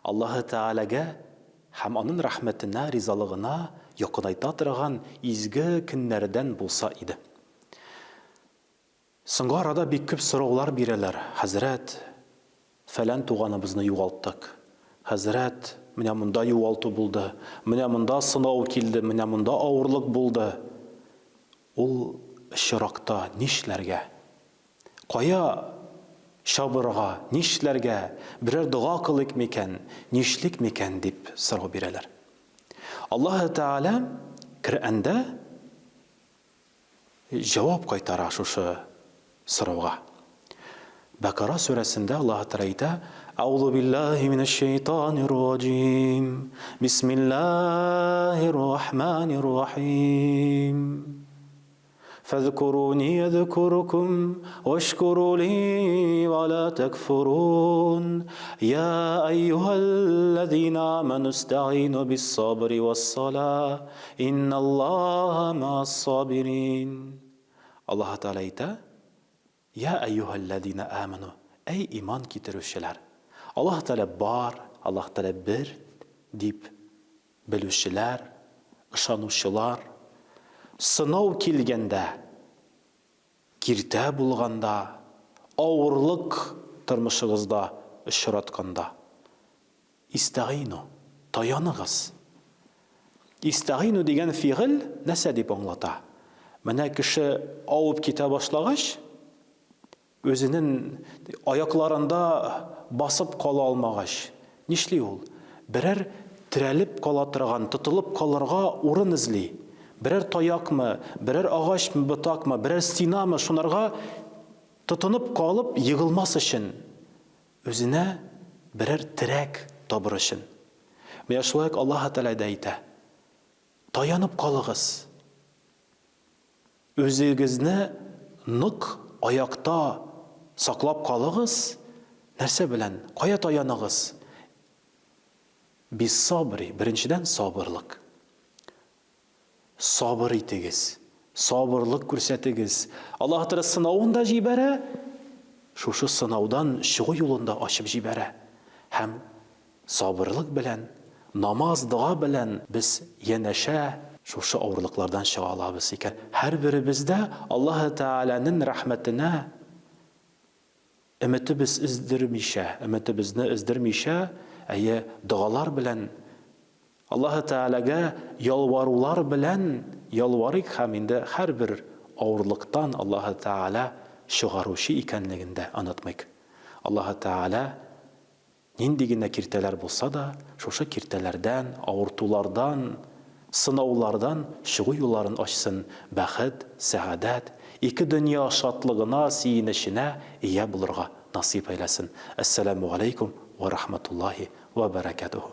Аллаһы Тәгаләгә һәм Анын рәхмәтенә, ризалыгына якынайта торган изге көннәрдән булса иде. Соңгы арада бик күп сораулар бирәләр, Хәзрәт, фәлән туганыбызны югалттык. Хәзрәт, менә монда югалту булды, менә монда сынау килде, менә монда авырлык булды. Ул очракта нишләргә? Кая чабырга, нишләргә, берәр дога кылыйк микән, нишлик микән дип сорау бирәләр. Аллаһы Тәгалә Коръәндә җавап кайтара шушы сорауга. Бәкара сүрәсендә Аллаһы Тәгалә әйтә, Әгъузу биллаһи минәш шәйтанир раҗим. Бисмиллаһир рахманир рахим. Фәзкуруни әзкурукум вашкуру ли ва ла такфурун. Я әйюһәлләзина аману истәгыйну бис-сабри вас-сала. Инналлаһа ма'ас-сабирин. Аллаһ Тәгалә әйтә, Я әйюһәлләзина аману, әй иман китерүчеләр. Аллаһ Тәгалә бар, Аллаһ Тәгалә бер дип Белүчеләр, ышанучылар, сынау килгәндә, киртә булганда, авырлык тормышыгызда очратканда, истәгыйну, таяныгыз. Истәгыйну дигән фигыль нәрсә дип аңлата? Менә кеше авып китә башлагач, Үзенен аякларында басып кала алмагач, нишли ул? Берәр терәлеп кала торган, тотылып калырга урын эзли. Берәр таякмы, берәр агач ботакмы, берәр стенамы, шунарга тотынып калып егылмас өчен, үзенә берәр терәк табыр өчен. Менә шулай ук Аллаһы Тәгалә дә әйтә, Таянып калыгыз! Үзегезне нык аякта саклап калыгыз, нәрсә белән, кая таяныгыз? Биссабри, беренчедән, сабырлык. Сабыр итегез, сабырлык күрсәтегез. Аллаһ Тәгалә сынавын да җибәрә, шушы сынаудан чыгу юлын да ачып җибәрә. Һәм Сабырлык белән, намаз, дога белән без янәшә шушы авырлыклардан чыга алабыз икән. Һәрберебез дә Аллаһы Тәгаләнең рәхмәтенә өметебез өздермичә, өметебезне өздермичә, әйе, догалар белән, Аллаһы Тәгаләгә ялварулар белән ялварыйк һәм инде һәрбер авырлыктан Аллаһы Тәгалә чыгаручы икәнлеген дә онытмыйк. Аллаһы Тәгалә Нинди генә киртәләр булса да, шушы киртәләрдән, авыртулардан, сынаулардан чыгу юлларын ачсын, бәхет, сәгадәт, ике дөнья шатлыгына, сөенеченә ия булырга насыйп әйләсен. Әссәләмү галәйкүм вә рахматуллаһи вә бәрәкәтүһү.